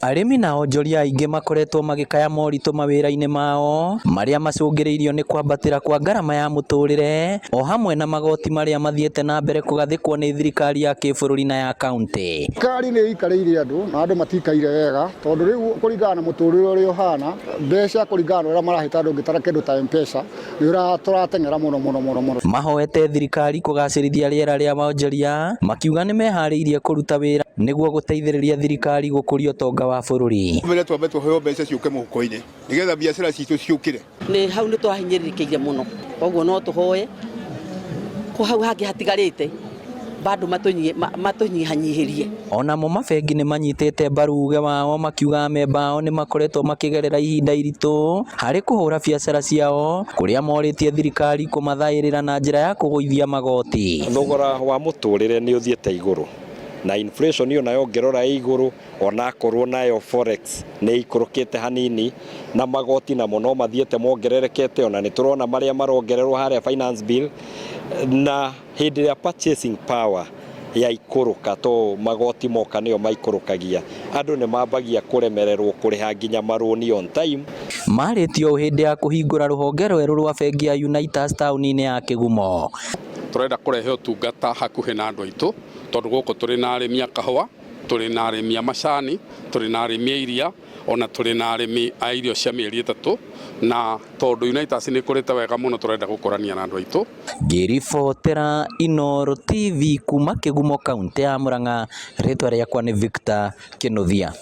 Arĩmi na onjoria aingĩ makoretwo magĩkaya moritũ mawĩra-inĩ mao marĩa macũngĩrĩirio nĩ kwambatĩra kwa ngarama ya mũtũrĩre o hamwe na magoti marĩa mathiĩte na mbere kũgathĩkwo nĩ thirikari ya kĩbũrũri na ya kaunti. Thirikari nĩ ĩikarĩire andũ na andũ matikaire wega tondũ rĩu kũringana na mũtũrĩre ũrĩa ũhana, mbeca kũringana na ũrĩa marahĩta andũ ũngĩtara kĩndũ ta M-Pesa nĩ tũrateng'era mũno mũno mũno mũno. Mahoete thirikari kũgacĩrithia rĩera rĩa wonjoria makiuga nĩ meharĩirie kũruta wĩra nĩguo gũteithĩrĩria thirikari gũkũria ũtonga wa bũrũri. Mbere twambe tũheo mbeca ciũke mũhuko-inĩ nĩgetha biacara citũ ciũkĩre. Nĩ hau nĩ twahinyĩrĩrĩkĩire mũno, koguo no tũhoe kũ hau hangĩ hatigarĩte bado matũnyihanyihĩrie. Onamo mabengi nĩ manyitĩte mbaru uge wao makiuga amemba ao nĩ makoretwo makĩgerera ihinda iritũ harĩ kũhũra biacara ciao kũrĩa morĩtie thirikari kũmathaĩrĩra na njĩra ya kũgũithia magoti. Thogora wa mũtũrĩre nĩ ũthiĩte igũrũ na inflation ĩyo nayo ũngĩrora ĩ igũrũ, onakorwo nayo forex nĩ ikũrũkĩte hanini, na magoti namo no mathiĩte mongererekete, ona nĩ tũrona marĩa marongererwo harĩa finance bill, na hĩndĩ ĩrĩa purchasing power ya ikũrũka to magoti moka nĩo maikũrũkagia, andũ nĩ mambagia kũremererwo kũrĩha nginya marũni on time. Marĩtie ũũ hĩndĩ ya kũhingũra rũhonge rwerũ rwa bengi ya Unaitas taũni-inĩ ya Kĩgumo. Tũrenda kũrehe ũtungata hakuhĩ na andũ aitũ tondũ gũkũ tũrĩ na arĩmi a kahũa, tũrĩ na arĩmi a macani, tũrĩ na arĩmi a iria, ona tũrĩ na arĩmi a irio cia mĩeri 3, na tondũ Unaitas nĩ ĩkũrĩte wega mũno tũrenda gũkũrania na andũ aitũ. Ngĩribotera Inooro TV kuma Kĩgumo kaũntĩ ya Murang'a, rĩtwa rĩakwa nĩ Victor Kĩnuthia.